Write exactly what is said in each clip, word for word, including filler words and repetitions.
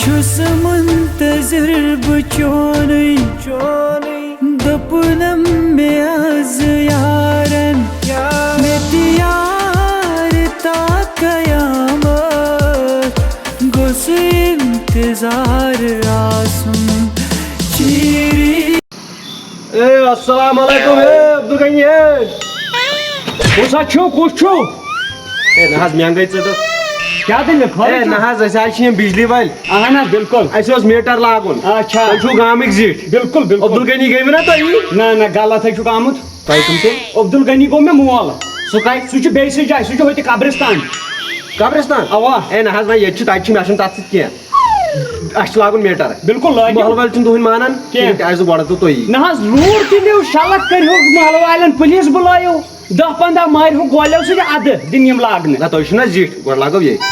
چھُس منتظر بہٕ چونٕے، دوٚپُنم مےٚ از یارن، مےٚ تہِ یار تا قیامت، گوٚژھ انتظار آسُن چیٖری۔ اے، السلام علیکم، اے، عبدالغنی، اے۔ کُس حظ چھُو؟ کُس چھُو؟ اے، نہ حظ، مٮ۪نٛگے ژٔٹٕکھ۔ کیٛاہ دٔلیٖل؟ خٲرٕے اے، چھا؟ نہ حظ، أسۍ حظ چھِ یِم بجلی وٲلۍ۔ اہن حظ، بِلکُل۔ اَسہِ اوس میٖٹر لاگُن۔ اچھا۔ تُہۍ چھِو گامٕکۍ زِٹھۍ۔ بِلکُل، بِلکُل۔ عبدالغنی گٔیوٕ نا تُہی؟ نہ، نہ، غلط حظ چھُکھ آمُت۔ تۄہہِ کٕم چھِو؟ عبدالغنی گوٚو مےٚ مول۔ سُہ کَتہِ؟ سُہ چھُ بیٚیہِ سٕے جایہِ، سُہ چھُ ہوٚتہِ قبرستان۔ قبرستان؟ اَوا۔ اے، نہ حظ، نہ، ییٚتہِ چھُ، تَتہِ چھُنہٕ، مےٚ چھُنہٕ تَتھ سۭتۍ کینٛہہ۔ اَسہِ چھُ لاگُن میٖٹر۔ بِلکُل لٲگِو۔ محلہٕ وٲلۍ چھِنہٕ تُہٕنٛدۍ مانان کینٛہہ۔ کینٛہہ، اَسہِ دوٚپ گۄڈٕ تہٕ تُہی۔ نہ حظ، روٗد تہِ نیوٗ، شلک کٔرۍہُکھ محلہٕ والٮ۪ن، پُلیٖس بُلٲیِو، دَہ پنٛداہ مٲرۍہُکھ گولیو سۭتۍ، اَدٕ دِن یِم لاگنہٕ۔ نہ، تُہۍ چھِو نہ زِٹھۍ، گۄڈٕ لاگو ییٚتہِ۔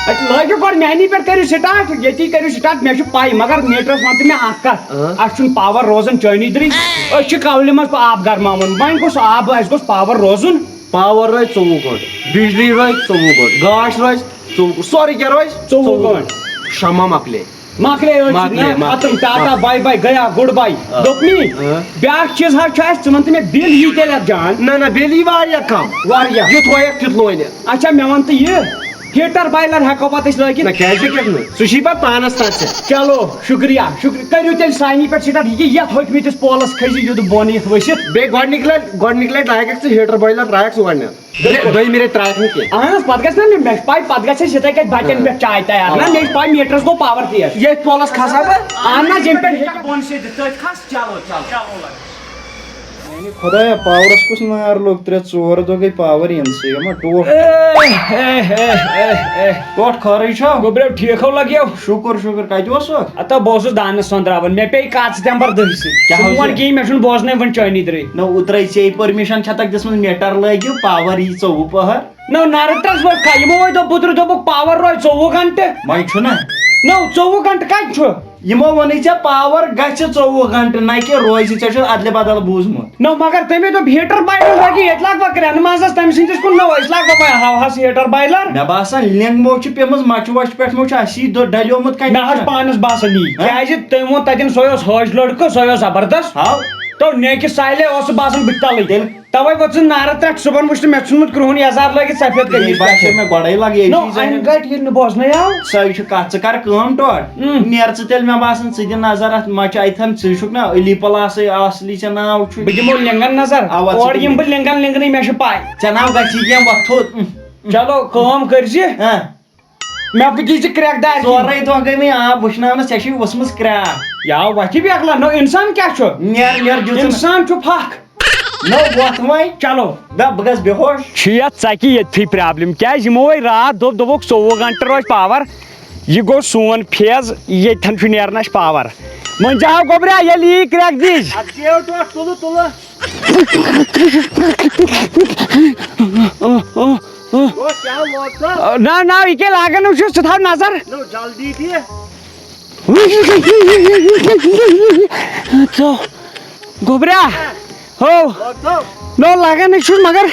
اَتہِ لٲگِو گۄڈٕ میٛانی پٮ۪ٹھ، کٔرِو سٹارٹ، ییٚتی کٔرِو سٹارٹ، مےٚ چھُ پَے، مگر میٖٹرَس وَن تہٕ مےٚ اَکھ کَتھ، اۭں۔ اَسہِ چھُنہٕ پاور روزان چٲنی درٕے، أسۍ چھِ کولہِ منٛز آب گرماوان، وۄنۍ گوٚژھ آب، اَسہِ گوٚژھ پاور روزُن۔ پاور روزِ ژوٚوُہ گٲنٛٹہٕ، بجلی روزِ ژوٚوُہ گٲنٛٹہٕ، گاش روزِ ژوٚوُہ، سورُے کینٛہہ روزِ ژوٚوُہ گٲنٛٹہٕ۔ شمع مۄکلے۔ مۄکلے أتھۍ مۄکلے، نہ، مۄکلے۔ ختم، ٹاٹا، مۄکلے۔ باے باے، گیا، گُڈ باے۔ آ۔ دوٚپنی، آ۔ بیٛاکھ چیٖز حظ چھُ اَسہِ، ژٕ وَن تہٕ مےٚ بِل یی تیٚلہِ اَتھ جان؟ نہ، نہ، بِل یی واریاہ کَم۔ واریاہ۔ یُتھ وایَکھ تیُتھ لونہِ۔ اچھا، مےٚ وَن تہٕ یہِ، ہیٖٹر بایلَر ہٮ۪کو پَتہٕ أسۍ لٲگِتھ؟ نہ، کیٛازِ ہیٚکٮ۪کھ نہٕ؟ سُہ چھُے پَتہٕ پانَس تَتھ ژےٚ۔ چلو، شُکریہ، شُکریہ۔ کٔرِو تیٚلہِ سانہِ پٮ۪ٹھ سٹارٹ۔ یہِ کہِ یَتھ ہوٚکھمٕتِس پولَس کھٔسہِ یہِ یُتھ بۄن یِتھ ؤسِتھ۔ بیٚیہِ گۄڈٕنِکۍ لَٹہِ، گۄڈٕنِکۍ لَٹہِ لایَکھ ژٕ ہیٖٹر بایلَر، ترٛایَکھ ژٕ گۄڈٕنٮ۪تھ۔ بِلکُل۔ دوٚیمہِ ریٚتۍ ترٛایَکھ نہٕ کینٛہہ۔ اہن حظ، پَتہٕ گژھِ نا مےٚ، مےٚ چھِ پَے، پَتہٕ گژھِ اَسہِ یِتھَے کٔنۍ بَٹٮ۪ن پٮ۪ٹھ چاے تیار۔ نہ، مےٚ چھِ پَے میٖٹرَس گوٚو پاوَر تیز۔ ییٚتھۍ پولَس کھسہٕ ہا بہٕ۔ اہن حظ، ییٚمہِ پٮ۪ٹھ ہیٚکہِ بۄن سے دِتھ، تٔتھۍ کھس۔ چلو، چلو۔ میٛانہِ خۄدایا، پاورَس کُس نار لوٚگ؟ ترٛےٚ ژور دۄہ گٔے پاوَر یِنسٕے، یہِ ما ٹوٹھ؟ A, A, A, A, A. ٹوٹھ خٲرٕے چھا؟ گوٚبریو، ٹھیٖک ہو لَگیو؟ شُکُر، شُکُر۔ کَتہِ اوسُکھ؟ ہتا بہٕ اوسُس دانَس سۄنٛدراوان، مےٚ پیٚیہِ کَتھ ژٕ تَمہِ پَتہٕ دٔہۍ سۭتۍ۔ کیٛاہ ژٕ حظ وَن چھِ؟ کِہیٖنۍ، مےٚ چھُنہٕ بوزنَے وۄنۍ چٲنی درٕے۔ نہ، اوترَے ژےٚ پٔرمِشَن چھَتَکھ دِژمٕژ میٖٹَر لٲگِو، پاوَر یی ژوٚوُہ پٔہَر۔ نہ، نارٕ ترٛس وۄتھ کھا، یِمو وۄنۍ دوٚپ، بُترِ دوٚپُکھ، پاوَر روزِ ژوٚوُہ گھنٹہٕ۔ وۄنۍ چھُنہ۔ نہ، ژوٚوُہ گھنٹہٕ کَتہِ چھُ؟ یِمو ووٚنُے ژےٚ پاوَر گژھِ ژوٚوُہ گھنٹہٕ، نہ کہِ روزِ، ژےٚ چھُ اَدلہِ بدل بوٗزمُت۔ نہ، مگر تٔمۍ دوٚپ، ہیٖٹَر بایلَر لَگہِ ییٚتہِ لَگ بَگ کرٛٮ۪ن منٛزَس، تٔمۍ سٕنٛدِس کُن نہ، أسۍ لاگو وۄنۍ ہَوہَس ہیٖٹَر بایلَر۔ مےٚ باسان، لِنٛگ مو چھِ پیٚمٕژ مَچہِ وَچہِ پٮ۪ٹھ، مو چھُ اَسی دۄہ ڈَلیومُت کَنہِ مےٚ حظ چھُ پٮ۪ٹھ۔ پانَس باسان یی، ہہ؟ کیٛازِ تٔمۍ ووٚن تَتٮ۪ن، سُہ اوس حٲج لٔڑکہٕ، سُہ اوس زبردست۔ ہاو۔ تو نیکہِ سالے اوس سُہ باسان بہٕ تہِ تَلٕے۔ تیٚلہِ؟ تَوَے ووٚت سُہ نارٕ ترٛٹھ صُبحَن، وٕچھ تہٕ مےٚ ژھُنمُت کرٛہُن یَزار لٲگِتھ سفید قمیٖض باسیو پٮ۪ٹھٕ۔ مےٚ گۄڈَے لَگہِ، یے نو، چھُے اَمہِ ژےٚ۔ گَٹہِ ییٚلہِ نہٕ بوزنَے آو۔ سۄے چھِ کَتھ، ژٕ کَر کٲم ٹوٹھ۔ اۭں۔ نیر ژٕ تیٚلہِ، مےٚ باسان، ژٕ دِ نظر اَتھ مَچہِ اَتھَن، ژٕ چھُکھ نہ علی پلاسٕے اَصلی، ژےٚ ناو چھُے۔ بہٕ دِمو لِنٛگَن نظر۔ اَوا، ژٕ اورٕ دِ۔ یِمہٕ بہٕ لِنٛگَن لِنٛگنٕے، مےٚ چھِ پَے۔ ژےٚ ناو گژھی کینٛہہ وۄتھُن۔ چلو، کٲم کٔرۍ زِ۔ ہہ۔ مےٚ بہٕ دِژٕ کرٛٮ۪کھ دارِ۔ ژورے دۄہ گٔے وۄنۍ آب وٕشناونس، ژےٚ چھے ؤژھمٕژ کرٛاکھ۔ یا وۄتھِ بیکلا، نو اِنسان کیٛاہ چھُ؟ نیر نیر دیُت ژٕ۔ اِنسان چھُ پھکھ۔ نو وۄتھ وۄنۍ۔ چلو۔ دپ بہٕ گژھٕ بے ہوش۔ چھُ یتھ ژکہِ ییٚتھی پرابلم، کیٛازِ یِمو وۄنۍ راتھ دوٚپ، دوٚپُکھ ژوٚوُہ گنٹہٕ روزِ پاور، یہِ گوٚو سون فیز، ییٚتھٮ۪ن چھُ نیران اَسہِ پاور۔ وۄنۍ جاو گوٚبریا، ییٚلہِ یی کرٛٮ۪کھ دِج۔ اتھ گیو ٹوٹھ تُلہٕ تُلہٕ۔ او، کیٛاہ لوگ ژٕ؟ نہ، نہ، یہِ کیٛاہ لاگان چھُ؟ ژٕ تھاو نظر۔ نو، جلدی دِ۔ ژٕ، گوٚبریا، ہو۔ لوگ ژٕ؟ نو، لگان ہے چھُس، مگر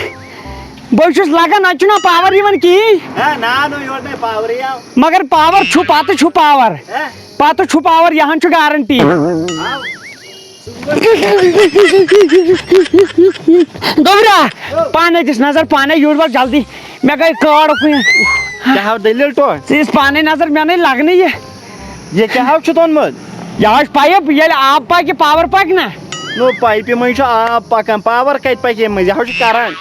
بہٕ چھُس لگان، اَتہِ چھُنہ پاور یِوان کِہیٖنۍ۔ ہے، نہ، نو، یورٕ نَے پاورٕے آو۔ مگر پاور چھُ، پتہٕ چھُ پاور۔ ہے؟ پتہٕ چھُ پاور، یہِ ہن چھُ گارنٹی۔ آو۔ گوٚبرا، پانے دِس نظر، پانے یوٗرۍ وَس جلدی۔ مےٚ گٔے کٲڈ اُکُن۔ کیٛاہ ہاو دٔلیٖل ٹوٹھ؟ ژٕ یِس پانے نظر، مےٚ نَے لَگنٕے یہِ۔ یہِ کیٛاہ ہاو چھُتھ اوٚنمُت؟ یہِ حظ چھِ پایِپ، ییٚلہِ آب پَکہِ، پاور پَکہِ نہ۔ نو، پایپہِ منٛز چھُ آب پَکان، پاور کَتہِ پَکہِ ییٚمہِ منٛز؟ یہِ حظ چھُ کرنٹ۔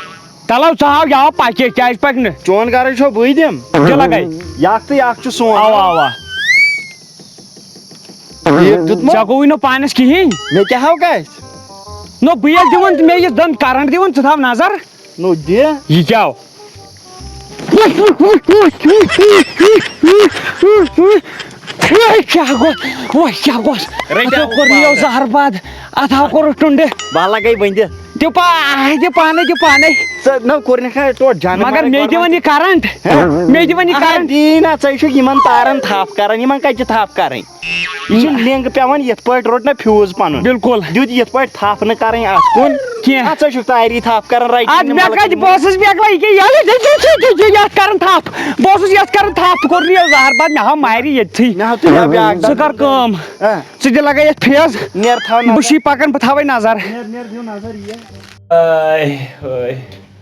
تَلو ژٕ ہاو، یہِ ہاو پَکہِ، کیٛازِ پَکہِ نہٕ؟ چون گرٕے چھو بٕے دِم۔ دِلہ گٔے۔ یہِ اکھ تہٕ یہِ اکھ چھُ سون۔ اَوا، اَوا۔ بیٖک دیُتمُت؟ ژےٚ گوٚوُے نہٕ پانس کِہیٖنۍ۔ مےٚ کیٛاہ ہاو گژھِ؟ نو، بہٕ ییٚلہِ دِوان، مےٚ یہِ دَن کرنٹ دِوان، ژٕ تھاو نظر۔ نو، دِ۔ یہِ کیٛاہ ہو؟ وۄنۍ کیٛاہ گوٚو؟ وۄنۍ کیٛاہ گوٚو؟ رٔٹۍ اَتھ ہو کوٚر مےٚ یو پانے۔ زہر بد، اَتھ ہاو کوٚرُس ٹُنڈٕ۔ بَلہ گٔے ؤنۍ دِ۔ دِ پا-، دِ پانے، دِ پانے۔ ژٕ نہ کوٚر نہٕ کانٛہہ ٹوٹھ جانہٕ مگر مارٕکۍ مےٚ دِ وَنان۔ وۄنۍ یہِ کرنٹ۔ ہہ؟ مےٚ دِ وۄنۍ یہِ آ، کرنٹ۔ دی نہ، ژٕ چھُکھ یِمن تارن تھپھ کران، یِمن کتہِ چھِ تھپھ کرٕنۍ؟ یہِ چھِ لِنٛگ پٮ۪وان یِتھ پٲٹھۍ، روٚٹ نہ فیوٗز پنُن۔ بِلکُل۔ دیُت یِتھ پٲٹھۍ تھپھ نہٕ کرٕنۍ اتھ کُن۔ کینٛہہ۔ اَتھ ژٕ چھُکھ تاریٖخ تھپھ کران، right اَدٕ مےٚ کَتہِ، بہٕ اوسُس بیکلا، یہِ کیٛاہ، یہِ یہِ یہِ یہِ یَتھ کران تھپھ، بہٕ اوسُس یَتھ کران تھپھ، ژٕ کوٚر نہٕ یہِ زہر بَد، مےٚ ہاو مارِ ییٚتھی۔ مےٚ ہاو تہٕ مےٚ ہاو بیٛاکھ ژٕ کر کٲم، آ۔ ژٕ تہِ لَگے یَتھ پھیٚز، نیر تھاو بہٕ چھُے پَکان، بہٕ تھاوَے نظر۔ نیر نیر دِیِو نظر یہِ۔ آے، آے۔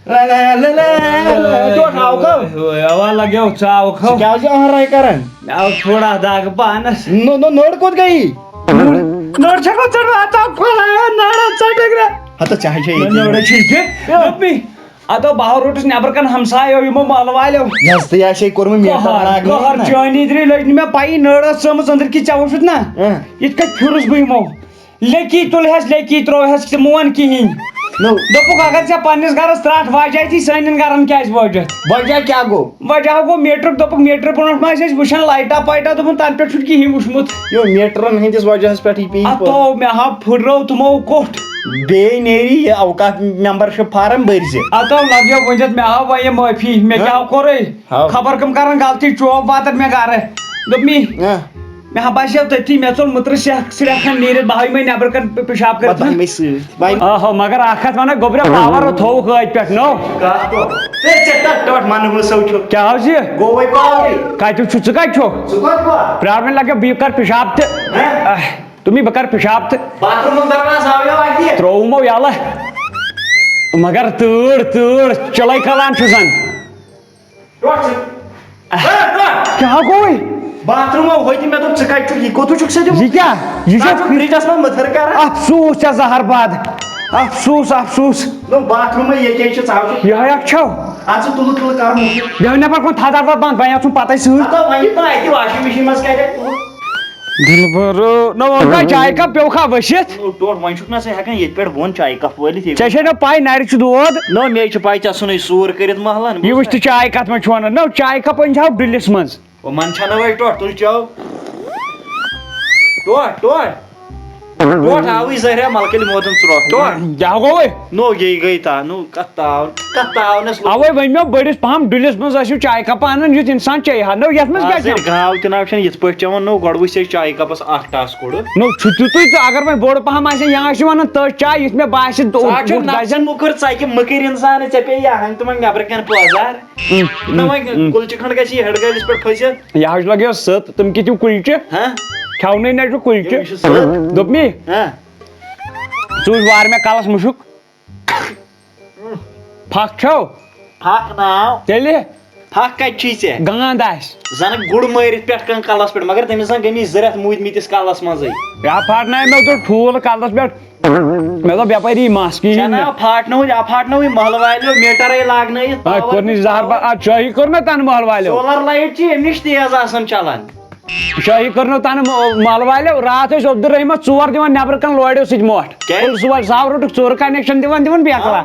لا، لا، لا، لا، لا، لا، ٹوٹھ آو کھو۔ اوے، اوے، اوا لگیو ژاو کھو۔ کیٛازِ آنراے کران؟ مےٚ آو تھوڑا دگ پانس۔ نو، نو، نٔر کوٚت گٔیی؟ نٔر چھکو ژٔٹ واتان کھۄلان، نٔر ژٔٹٕکھ رے۔ ہتہٕ ژےٚ ہا چھے ییٚتی۔ نٔر چھِ یہِ۔ دوٚپمی، اتو بہٕ روٚٹُس نٮ۪برٕ کَنہِ ہمسایو، یِمو محلہٕ والیو۔ یَس تہٕ یہِ ہا چھے کوٚرمُت میٹر قہر، لاگنہٕ قہر نہ۔ چٲنی درٛے لٔج نہٕ مےٚ پَیی، نٔر ٲس ژٲمٕژ أنٛدٕرۍ کِنۍ، ژےٚ وُچھُتھ نہ؟ اۭں۔ یِتھ کٔنۍ پھیُرُس بہٕ یِمو۔ لیٚکی تُلہس، لیٚکی ترٛووہس، ژٕ مون کِہیٖنۍ۔ نو۔ دوٚپُکھ، اگر ژےٚ پننِس گرس ترٛٹھ واجہِ آسی، سانٮ۪ن گرن کیٛازِ وٲجِتھ؟ وجہ کیٛاہ گوٚو؟ وجہ گوٚو میٹرُک، دوٚپُکھ، میٹر برونٛٹھ ما ٲسۍ أسۍ وٕچھان لایٹا پایٹا، دوٚپُن، تنہٕ پٮ۪ٹھ چھُنہٕ کِہیٖنۍ وٕچھمُت۔ یو میٹرن ہٕنٛدِس وجہس پٮ۪ٹھٕے پیٚیہِ اتھ تو مےٚ ہا پھُٹرٲو تِمو کوٚٹھ۔ بیٚیہِ نیری یہِ اوقاف membership form بٔرۍ زِ۔ اتو لگیو ؤنِتھ، مےٚ آو وۄنۍ یہِ معٲفی، مےٚ کیٛاہ کوٚرُے؟ ہاو۔ خبر کٕم کرن غلطی، چوب واتن مےٚ گرٕ۔ دوٚپمی، آ۔ مےٚ ہا باسیو تٔتھی، مےٚ ژوٚل مٕترٕ سٮ۪کھ سرٛٮ۪کھ کھنٛڈ نیٖرِتھ، بہٕ ہاوٕ یِمے نٮ۪برٕ کَنہِ پِ-، پِشاب کٔرِتھ۔ پتہٕ یِمے سۭتۍ۔ وۄنۍ آہو، مگر اکھ کتھ ونہ، گوٚبرا، پاور تھووُکھ أتھۍ پٮ۪ٹھ، نو۔ کتھ گوٚو؟ ہے، ژےٚ کتھ ٹٲٹھ منہٕ سۭتۍ چھُ؟ کیٛاہ حظ یہِ؟ گوٚوے پاورٕے۔ کتہِ چھُکھ ژٕ، کتہِ چھُکھ؟ ژٕ کوٚت ووت؟ پرٛارٕ وۄنۍ لگیو بیٚیہِ کر پِشاب تہِ۔ ہہ؟ اہ، تُمی بہٕ کر پِشاب تہِ۔ باتھ روٗمُک دروازٕ آو یَوٕ اَتہِ۔ ترٛووُمو یلہٕ۔ مگر تۭر، تۭر، چِلَے کھلان چھُ زن۔ ٹوٹھ ژٕ۔ ہے، ٹوٹھ۔ کیٛاہ گوٚوُے؟ باتھ روٗم آو ہوٚتہِ، مےٚ دوٚپ، ژٕ کَتہِ چھُکھ؟ یہِ کوٚت چھُکھ ژٕ دِمُت؟ یہِ کیٛاہ؟ یہِ ژٕ چھا چھُکھ فرٛجَس منٛز مٔتھٕر کران؟ افسوٗس ژےٚ زہر باد۔ افسوٗس، افسوٗس۔ نو، باتھ روٗمٕے ییٚتے چھُ، ژٕ ہاو چھُکھ۔ یِہوٚے اکھ چھَو؟ اَدٕ ژٕ تُلہٕ تُلہٕ کر مُفت۔ یِہوٚے نٮ۪بر کُن تھَدر وَتھ بنٛد، بنٛد یَتھ ژھُن پَتَے سۭتۍ۔ ہتا وۄنۍ یہِ تۄہہِ اَتہِ واشنگ مِشیٖن منٛز کَرِ۔ دِلبرو، نہ وۄنۍ کَتھ چایہِ کپ پیوٚو کھا ؤسِتھ؟ نو، ٹوٹھ، وۄنۍ چھُکھ نہ ژٕ ہٮ۪کان ییٚتہِ پٮ۪ٹھ بۄن چایہِ کپ وٲلِتھ ییٚتہِ۔ ژےٚ چھے نہ پَے نَرِ چھُ دود؟ نو، مےٚ چھِ پَے ژےٚ ژھُنُے سوٗر کٔرِتھ محلن۔ یہِ وٕچھ تہٕ چایہِ کَتھ منٛز چھُ وَنان۔ نو، چایہِ کپ أنۍ زِ ہاو ڈُلِس منٛز۔ وۄنۍ منٛد چھا نہ وۄنۍ ٹوٹھ، تُل چاو۔ ٹوٹھ، ٹوٹھ۔ ٹوٹھ آوٕے زہریا ملکٕلۍ موتن ژرٛوٹھ۔ ٹوٹھ۔ کیٛاہ گوٚوُے؟ نو، یے گٔے تا، نو، کتھ تاو، کتھ تاونس لوٚگ۔ اوے ؤنۍ مےٚ بٔڑِس پہم ڈُلِس منٛز ٲسِو چایہِ کپ انان، یُتھ انسان چیٚیہِ ہا۔ نو، یتھ منٛز کیٛاہ آز چھُ؟ گاو تہِ نہ چھنہٕ یِتھ پٲٹھۍ چٮ۪وان، نو، گۄڈٕ وٕچھ ژےٚ چایہِ کپس اکھ ٹس کوٚڑُتھ۔ نو، چھُ تیُتُے تہٕ اگر وۄنۍ بوٚڑ پہم آسہِ ہا، یا ٲسِو ونان تٔژ چاے، یُتھ مےٚ باسہِ دو-، سُہ حظ چھُ بُتھ دزٮ۪ن۔ نفسہٕ مُکُر، ژکہِ مٔکٕرۍ انسان، ژےٚ پیٚیہِ یا ہنٛگ تہٕ منٛگ نٮ۪برٕ کنہِ پٲزار۔ نہ وۄنۍ کُلچہِ کھنٛڈ گژھِ یہِ ہیڈ گٲلِس پٮ۪ٹھ پھٔسِتھ۔ یہِ حظ لگیو سٔت، تِم کِتھۍ یِم کُلچہِ؟ ہہ؟ کھٮ۪ونٕے نہ چھُ کُلچہِ۔ یہِ چھُ سٔت۔ دوٚپمی؟ ہہ؟ ژٕ وٕچھ وارٕ مےٚ کلس مُشُک۔ پھکھ چھو؟ پھکھ ناو۔ تیٚلہِ؟ پھکھ کتہِ چھُے ژےٚ؟ گانٛد آسہِ۔ زنہٕ گُڑ مٲرِتھ پٮ۪ٹھ کانٛہہ کلس پٮ۪ٹھ، مگر تٔمِس زن گٔمٕتۍ زٕ رٮ۪تھ موٗدمٕتِس کلس منٛزٕے۔ یا پھاٹنایہِ مےٚ تہٕ ٹھوٗل کلس پٮ۪ٹھ۔ مےٚ دوٚپ یپٲری مس کِہیٖنۍ ژےٚ نہ۔ نہ پھاٹنووُے، یا پھاٹنووُے محلہٕ والیو، میٹرے لاگنٲیِتھ، آ، power کوٚر نہٕ زہر با-، آ، شٲہی کٔر مےٚ تنہٕ محلہٕ والیو۔ Solar light چھِ اَمہِ نِش تیز آسان چلان۔ شٲہی کٔر نہٕ تنہٕ م-، محلہٕ والیو۔ راتھ ٲسۍ عبدالرحیٖمس ژور دِوان نٮ۪برٕ کَنہِ لورِ اوس سُہ تہِ مۄٹھ۔ کیٛازِ؟ پُلسہٕ وٲلۍ زاو روٚٹُکھ ژورٕ connection دِوان دِوان بیکلا۔ آ۔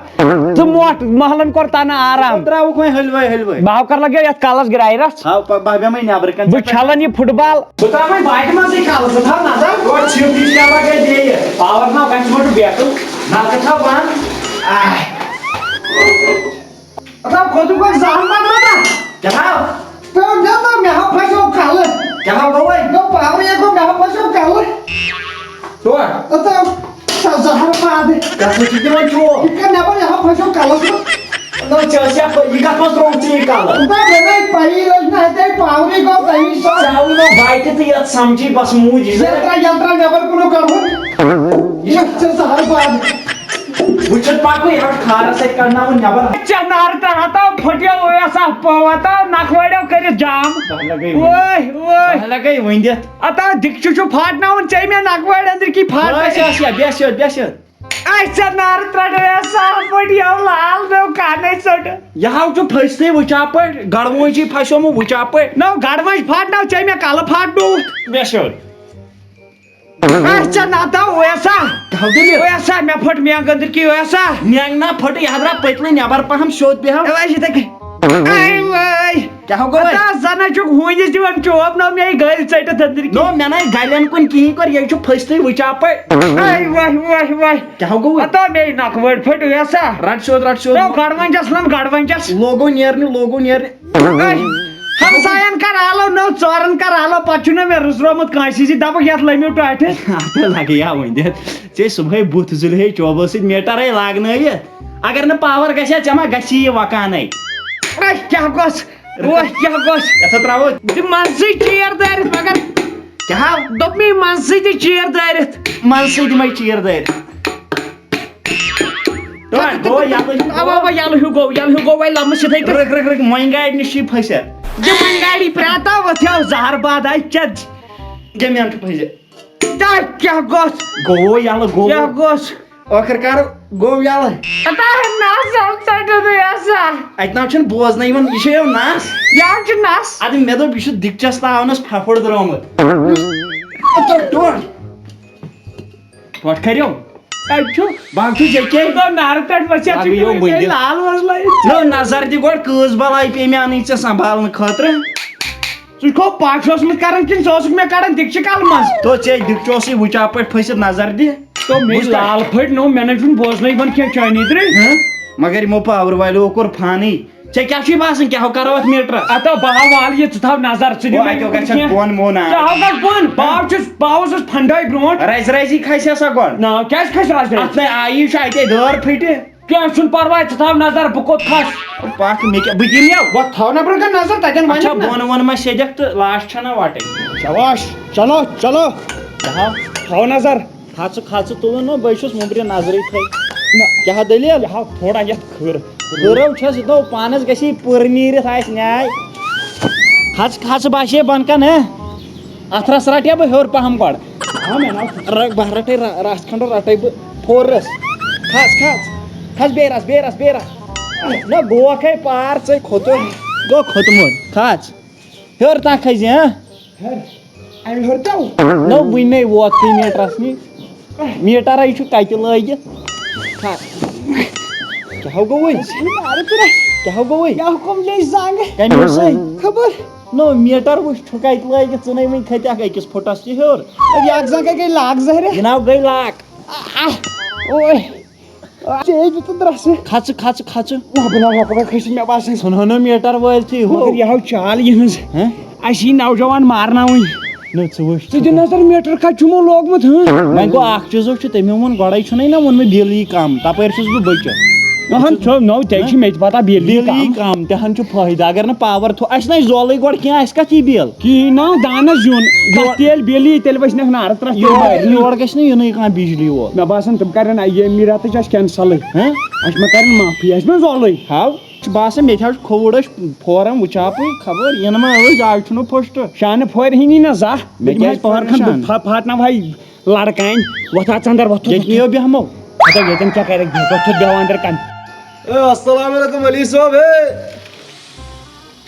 تہٕ مۄٹھ محلن کوٚر تنہٕ آرام۔ تراوُکھ وۄنۍ حٔلوَے حٔلوَے۔ بہٕ ہاو کر لگیو یتھ کلس گرایرس۔ ہاو، پہ-، بہٕ بیٚہمَے نٮ۪برٕ کَنہِ۔ بہٕ چھلان یہِ فٹ بال۔ بہٕ ترٛاوٕ وۄنۍ باٹہِ منٛزٕے کلہٕ، ژٕ تھاو نظر۔ گۄڈٕ ژھیوٚٹ یہِ کیٛاہ لگے بیٚیہِ؟ Power نا وۄنۍ ژھیوٚٹ بیکٕل۔ نلکہٕ تھاو بنٛد۔ آہ۔ مطلب، کھوٚتُکھ وۄنۍ زہر ما درٛاو تَتھ؟ کیٛاہ تھاو؟ تہٕ مےٚ دوٚپ، مےٚ ہا پھسیو کلہٕ۔ کیٛاہ ہا گوٚو وۄنۍ؟ دوٚپ، power یے گوٚو، مےٚ ہا پھسیو کلہٕ۔ ٹوٹھ۔ مطلب، سا زہر پادٕ۔ کیٛاہ سا چھُکھ دِوان چوب؟ یہِ کَر نٮ۪بر، مےٚ ہا پھسیو کلس منٛز۔ نہ، ژےٚ ٲسیا پَے، یہِ کَتھ منٛز ترٛووُتھ ژےٚ یہِ کَلہٕ؟ نہ، مےٚ نَے پَیی لٔج نہٕ، اَتے پاورٕے گوٚو تَمی ساتہٕ۔ ژےٚ ہاوُے نہٕ بایکہِ تہٕ یَتھ سَمجھی بَس موٗدۍ یہِ۔ یَتھ ترٛاو، یَتھ ترٛاو نٮ۪بر کُنُے کَڑہون۔ یہِ چھِ زَہر پَتہٕ۔ وٕچھِتھ پَکُے، یَتھ کھارَس سۭتۍ کَڑناوُن نٮ۪بر۔ ژےٚ نارٕ تَل ہَتاو پھٕٹیو، اوس اَتھ پٲو ہَتاو نَکھٕ وَڑیو کٔرِتھ جام۔ بہٕ لَگَے وٕنۍ۔ وٲے، وٲے۔ بہٕ لَگَے وٕنۍ دِتھ۔ اَتھ آو دِکچہِ چھُ پھاٹناوُن، ژےٚ مےٚ نَکھٕ وَڑِ أنٛدٕرۍ کِنۍ پھاٹنٲوِتھ۔ بس، یس، یس، یس، یس۔ اَسہِ ژےٚ نارٕ ترٛٹھ، اے صاف پٲٹھۍ یَو لال، مےٚ کَنَے ژٔٹ۔ یہِ ہاو چھُ پھٔسۍ تھٕے وٕچھان پٲٹھۍ، گڑوٲنٛجی پھسیومُت وٕچھان پٲٹھۍ۔ نو گڑوٲنٛجۍ پھاٹنٲو ژےٚ مےٚ کَلہٕ پھاٹنووُتھ۔ مےٚ سیوٚد۔ اَسہِ ژےٚ نَتہٕ آو ویسا۔ کیٛاہ دٔلیٖل؟ ویسا، مےٚ پھٔٹ مینٛگ أنٛدٕرۍ کِنۍ ویسا۔ مینٛگ نا پھٔٹٕے، یہِ ہا درٛاو پٔتۍ لَٹہِ نٮ۪بر پَہَم سیوٚد بیٚہو۔ اے وۄنۍ چھِ تَتہِ۔ اے وٲے۔ کیٛاہ ہو گوٚو وۄنۍ؟ ہتا زَنہٕ چھُکھ ہوٗنِس دِوان چوب، نو مےٚ یہِ گٔلۍ ژٔٹِتھ أنٛدٕرۍ کِنۍ۔ نو مےٚ نَے گَلٮ۪ن کُن کِہیٖنۍ کوٚر، یہِ چھُ پھٔسۍ تھٕے وٕچھان پٲٹھۍ۔ اے وۄنۍ، وۄنۍ، وۄنۍ۔ کیٛاہ ہو گوٚو وۄنۍ؟ ہتا مے نَکھ وٲڑ پھٔٹ ویسا۔ رَٹ سیوٚد، رَٹ سیوٚد۔ نو گڑوٲنٛجَس، نم گڑوٲنٛجَس۔ لوگو نیرنہِ، لوگو نیرنہِ۔ اے، ہمساین کر آلو، نو ژورن کر آلو، پتہٕ چھُنہ مےٚ رٕژرومُت کٲنٛسی زِ دپکھ یتھ لٔمِو ٹاٹھہِ۔ اتھ لگہِ ہا وۄنۍ دِتھ۔ ژےٚ صبحٲے بُتھ زُلہِ ہے چوبہٕ سۭتۍ میٹرے لاگنٲوِتھ۔ اگر نہٕ پاور گژھِ ہا، ژےٚ ما گژھی یہِ وکانے؟ اے، کیٛاہ گوٚژھ؟ وۄہ، کیٛاہ گوٚژھ؟ یتھ ہا ترٛاوو۔ دِ منٛزٕے چیر دٲرِتھ، مگر کیٛاہ ہا؟ دوٚپ مےٚ منٛزٕے تہِ چیر دٲرِتھ۔ منٛزٕے دِمے چیر دٲرِتھ۔ ٹوٹھ، گوٚو یَلہٕ ہیوٗ۔ اَوا، اَوا، یَلہٕ ہیوٗ گوٚو، یَلہٕ ہیوٗ گوٚو، وۄنۍ لَمہٕ سیوٚدُے تہٕ۔ رٕکھ، رٕکھ، رٕکھ، وۄنۍ گاڑِ نِش چھُے پھٔسِتھ۔ یہِ وۄنۍ گاڑِ پرٛاتا وۄتھ یَو زَہر باد آے چَتھ۔ جَمیان چھُ پھٔسِتھ۔ تَتھ کیٛاہ گوٚژھ؟ گوٚو یَلہٕ، گوٚو۔ کیٛاہ گوٚژھ؟ ٲخٕر کار گوٚو یَلہٕ۔ اَتھ آے نَس آو ژَٹنہٕ یَسا۔ اَتہِ نہ چھُنہٕ بوزنَے یِوان، یہِ چھُ یِوان نَس۔ یہِ حظ چھُ نَس۔ اَدٕ مےٚ دوٚپ، یہِ چھُ دِکچَس تاونَس پھَپھُر درٛامُت۔ ٹوٹھ، ٹوٹھ۔ ٹوٹھ کٔرِو۔ اَتہِ چھُ۔ بہٕ ہا چھُس ییٚکے۔ نہٕ، نارٕ پٮ۪ٹھ ؤسِتھ چھُ لگہٕ یو گٔمٕتۍ بٔنِتھ۔ لال وۄزلٲیِتھ۔ نہ، نظر دِ گۄڈٕ، کۭژ بلاے پیٚیہِ مےٚ اَنٕنۍ ژےٚ سنبھالنہٕ خٲطرٕ؟ ژٕ چھُکھ پاش اوسمُت کران کِنہٕ ژٕ اوسُکھ مےٚ کڑان دِکچہِ کلہٕ منٛز؟ تو ژےٚ دِکچہِ اوسُے وٕچاپٲٹھۍ پھٔسِتھ، نظر دِ۔ تو مےٚ چھِ بوٗزتھا؟ لال پھٔٹۍ نوٚو، مےٚ نَے چھُنہٕ بوزنَے یِوان کینٛہہ چٲنی درٕے۔ ہہ؟ مگر یِمو پاور والیو کوٚر فانٕے۔ ژےٚ کیٛاہ چھُے باسان، کیٛاہ ہو کرو اَتھ میٖٹرَس؟ اَتھ ہا بہٕ ہا والہٕ یہِ، ژٕ تھاو نظر، ژٕ دِ او، وۄنۍ اَتہِ ہو گژھِ کینٛہہ۔ بۄن وۄن آب۔ ژٕ ہاو گژھ بۄن، بہٕ ہا چھُس، بہٕ ہا اوسُس پھنڈٲے برونٛٹھ۔ رَزِ رَزی کھسہِ ہا سا گۄڈٕ۔ نا، کیٛازِ کھسہِ رَزِ رَزِ؟ اَتھ نَے آیی چھُ اَتے دٲر پھٕٹہِ۔ کینٛہہ چھُنہٕ پرواے، ژٕ تھاو نظر، بہٕ کوٚت کھس۔ پَکھ مےٚ کیٛاہ، بہٕ دِمہٕ یَو۔ وۄتھ تھاو نا برونٛہہ کَنہِ نظر، تَتٮ۪ن اچھا، وَنَکھ نا۔ بۄن وۄن ما سیٚدٮ۪کھ تہٕ لاش چھَنا وَٹٕنۍ۔ شاباش، چلو، چلو۔ کیٛاہ ہا؟ تھاو نظر۔ کھژٕ، کھژٕ تُلُن نہ، بہٕ چھُس مُمبرِ نظرٕے تھٲے۔ نہ۔ کیٛاہ ہا دٔلیٖل؟ یہِ ہاو تھوڑا یَتھ کھٕر۔ کھٕرو چھَس، یہِ تھاو پانَس گژھِ یہِ پٔر نیٖرِتھ آسہِ نیٛاے۔ کھژٕ، کھژٕ باسے بۄن کَن، ہہ؟ اَتھ رَس رَٹیا بہٕ ہیوٚر پَہَم گۄڈٕ۔ آ، مےٚ ناو چھُ۔ رَ-، بہٕ رَٹَے رَ-، رَس کھنٛڈ رَٹَے بہٕ پھورَس۔ کھژ، کھژ۔ کھژ بیٚیہِ رَس، بیٚیہِ رَس، بیٚیہِ رَس۔ نہ، گوکھَے پار ژَے کھوٚتُر۔ گوٚو کھوٚتمُت۔ کھژ۔ ہیوٚر تام کھٔسہِ، ہہ؟ ہیوٚر۔ اَمہِ ہیوٚر تو؟ نہ، وٕنہِ ووت تُہۍ میٖٹرَس نِش۔ میٖٹَرَے چھُ کَتہِ لٲگِتھ۔ کھژ۔ کیٛاہ ہو گوٚوُے؟ نارٕ پٮ۪ٹھ۔ کیٛاہ ہو گوٚوُے؟ کیٛاہ حُکُم لے زنٛگ؟ کَمہِ سۭتۍ؟ خبر۔ نو، میٖٹر وٕچھ، چھُ کَتہِ لٲگِتھ؟ ژٕ نَے وٕنہِ کھٔتِکھ أکِس فُٹَس تہِ ہیوٚر۔ یہِ اَکھ زَنٛگَے گٔے لاک زَہرِ۔ جِناب گٔے لاک۔ آہ، اوے۔ آ، ژےٚ ٲسۍ بہٕ تہٕ درٛسہٕ۔ کھژٕ، کھژٕ، کھژٕ۔ نہ، بہٕ نہ ہٮ۪کہٕ وۄنۍ کھٔسِتھ، مےٚ باسان۔ ژھٕنہو نہٕ میٖٹر وٲلۍ تھی ہُہ۔ مگر یہِ ہاو چال یِہٕنٛز۔ ہہ؟ اَسہِ یی نوجوان مارناوٕنۍ۔ نہ، ژٕ وٕچھ۔ ژٕ دِ نظر میٖٹر کَتہِ چھُمو لوگمُت، ہہ؟ وۄنۍ گوٚو اَکھ چیٖزو چھُ، تٔمۍ ووٚن گۄڈَے چھُنَے نہ ووٚنمُت بِل یی کَم، تَپٲرۍ چھُس بہٕ بٔچِتھ۔ اَہَن چھُ، نو، تیٚلہِ چھِ مےٚ تہِ پَتہ بِل یی بِل یی کَم۔ کَم، تہِ ہَن چھُ فٲیدٕ۔ اگر نہٕ پاوَر تھوٚو، اَسہِ نہ آسہِ زولٕے گۄڈٕ کینٛہہ، اَسہِ کَتھ یی بِل؟ کِہیٖنۍ نہ، دانَس زیُن۔ یور یَتھ تیٚلہِ بِل یی، تیٚلہِ وَسہِ نَکھ نارَس ترٛٹھ تیٚلہِ یور، بَرِ۔ یور گژھِ نہٕ یِنُے کانٛہہ بِجلی وول۔ مےٚ باسان، تِم کَرن ییٚمہِ رٮ۪تٕچ اَسہِ کینسَلٕے۔ ہہ؟ اَسہِ ما کَرن معافی، اَسہِ ما زولٕے۔ ہاو، چھُ باسان، مےٚ تہِ حظ چھُ کھووُر، أسۍ فورم وٕچھاپٕے، خبر یِنہٕ ما أسۍ، آز چھُنہٕ فٔسٹ۔ شانہٕ فورِ ہِنی نہ زانٛہہ۔ مےٚ بہٕ دِمہٕ کیٛازِ ہَے پَہَر فورِ کھنٛڈ، شانہٕ؟ بہٕ پھا-، پھاٹناوہَے لڑکہٕ اَنہِ۔ وۄتھ اَژ اَندَر، وۄتھ، ییٚتہِ وۄتھ۔ نِیو بیٚہمو۔ ہَتہ ییٚتٮ۪ن کیٛاہ کَرٮ۪کھ بِہِتھ؟ وۄتھ، وۄتھ، بیٚہو اَندَر کَنہِ۔ اے، السلام علیکم علی صٲب، اے۔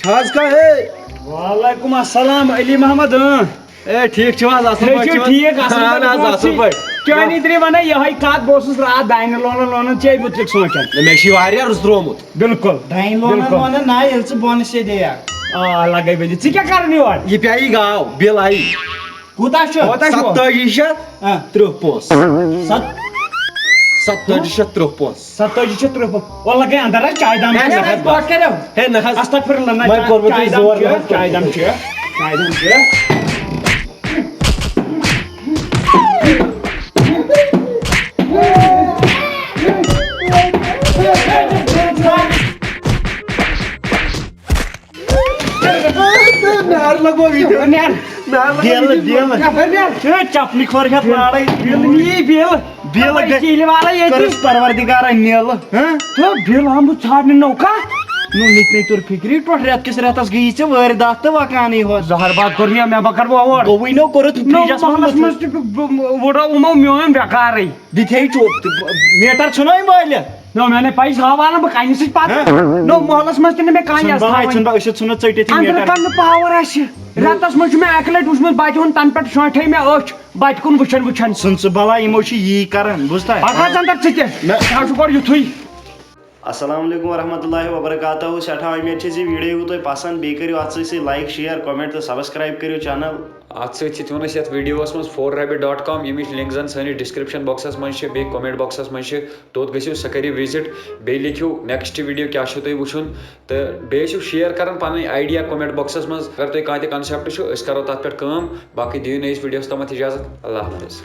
چھا حظ کانٛہہ، اے؟ وعلیکم السلام، علی محمد، اۭں۔ اے، ٹھیٖک چھِو حظ؟ اَصٕل ہے، پٲٹھۍ چھِو چھِو حظ؟ ٹھیٖک، اَصٕل اَہَن پٲٹھۍ، حظ، پٲٹھۍ اَصٕل چھِ۔ پٲٹھۍ۔ چٲنی ترٛی وَنان یِہوٚے کَتھ، بہٕ اوسُس راتھ دانہِ لونان لونان ژے مُتعلِق سونٛچان۔ نہ، مےٚ چھِ یہِ واریاہ رُت درٛامُت۔ بِلکُل۔ دانہِ لونان بِلکُل۔ لونان نہ، ییٚلہِ ژٕ بۄنہٕ سیٚدے اَکھ۔ آ، لَگے ؤلِتھ۔ ژٕ کیٛاہ کَران یور؟ یہِ پیٚیہِ گاو، بِل آیہِ۔ کوٗتاہ چھُ؟ کوٗتاہ چھُ؟ ستٲجی شیٚتھ ہاں۔ ترٕٛہ پونٛسہٕ۔ ست-، ستٲجی شیٚتھ ترٕٛہ پونٛسہٕ۔ ستٲجی شیٚتھ ترٕٛہ پونٛسہٕ۔ وَلہٕ لَگے اَندَر حظ، چایہِ دام ہے، چھُ۔ نہ حظ، بہٕ کیٛاہ دِمہٕ؟ ہے، نہ حظ۔ استغفر اللہ، نہ، وۄنۍ کوٚر مےٚ تۄہہِ چایہِ دام زور چھُ، لگٲوِتھ۔ چایہِ دام چھُ، چایہِ دام چھُ۔ نار لگو ویڈیو۔ نیر۔ نار لگو بیل، ویڈیو۔ بیل۔ نیر۔ چھِ چپلہِ کھۄر ہٮ۪تھ لارے۔ بیل نی، بیل۔ بیل اَپٲرۍ گٔے۔ کِلۍ والے ییٚتہِ۔ کٔرٕس پروردگارن نیلہٕ۔ ہہ؟ تہٕ بیل آمُت ژھانڈنہٕ نوکا۔ نو، مےٚ تہِ نَے توٚر فِکری، ٹوٹھ رٮ۪تھ کِس رٮ۪تس گٔیی ژےٚ وٲرۍ دَتھ تہٕ وۄکانٕے ہوت۔ زہر باد کوٚر مےٚ، مےٚ ما کَرٕ وۄنۍ اور۔ گوٚوُے نو، کوٚرُتھ نو، فریجس منٛز محلس مٔتھِتھ۔ منٛز تہِ ب-، ب-، وُڈو یِمو میون بیکارٕے۔ دِتھے چوب تہٕ ب-، میٹر چھُنہ وۄنۍ بٲلِتھ۔ نو، مےٚ نَے پَے، سُہ ہاوان بہٕ کَنہِ سۭتۍ پَتہٕ۔ ہہ؟ نو، محلس منٛز تہِ نہٕ مےٚ کانٛہہ ژھُن یَس بہٕ، تھاوٕنۍ۔ ژھُن بہٕ، أسۍ ژھُنو ژٔٹِتھ یہِ اَندرٕ میٹر۔ کَنہٕ پاور آسہِ۔ رٮ۪تَس منٛز چھُ مےٚ اَکہِ لَٹہِ وٕچھمُت بَچہِ ہُنٛد، تَنہٕ پٮ۪ٹھ شونٛٹھے مےٚ أچھ بَچہِ کُن وٕچھان وٕچھان۔ ژھُن ژٕ بَلاے، یِمو چھِ یی کَران، بوٗزتھا؟ پَکھ حظ اَندَر ژٕ تہِ۔ مےٚ ژٕ حظ چھُکھ گۄڈٕ یُتھُے۔ السلام علیکم ورحمۃ اللہ وبرکاتہ۔ سٮ۪ٹھاہ اُمید چھِ زِ video یِیِو تۄہہِ پسنٛد، بیٚیہِ کٔرِو اَتھ سۭتۍ سۭتۍ like، share، comment تہٕ subscribe کٔرِو channel۔ اَتھ سۭتۍ چھِ تھٲومٕژ یَتھ videoوَس منٛز four rabbit dot com، ییٚمِچ link زَن سٲنِس description boxس منٛز چھِ، بیٚیہِ comment boxس منٛز چھِ، توٚت گٔژھِو، سۄ کٔرِو visit۔ بیٚیہِ لیکھِو next video کیٛاہ چھُو تۄہہِ وٕچھُن، تہٕ بیٚیہِ ٲسِو share کَران پَنٕنۍ idea comment boxس منٛز۔ اگر تۄہہِ کانٛہہ تہِ concept چھُ، أسۍ کَرو تَتھ پٮ۪ٹھ کٲم۔ باقٕے دِیِو نٔیِس videoوَس تامَتھ اِجازت۔ اللہ حافظ۔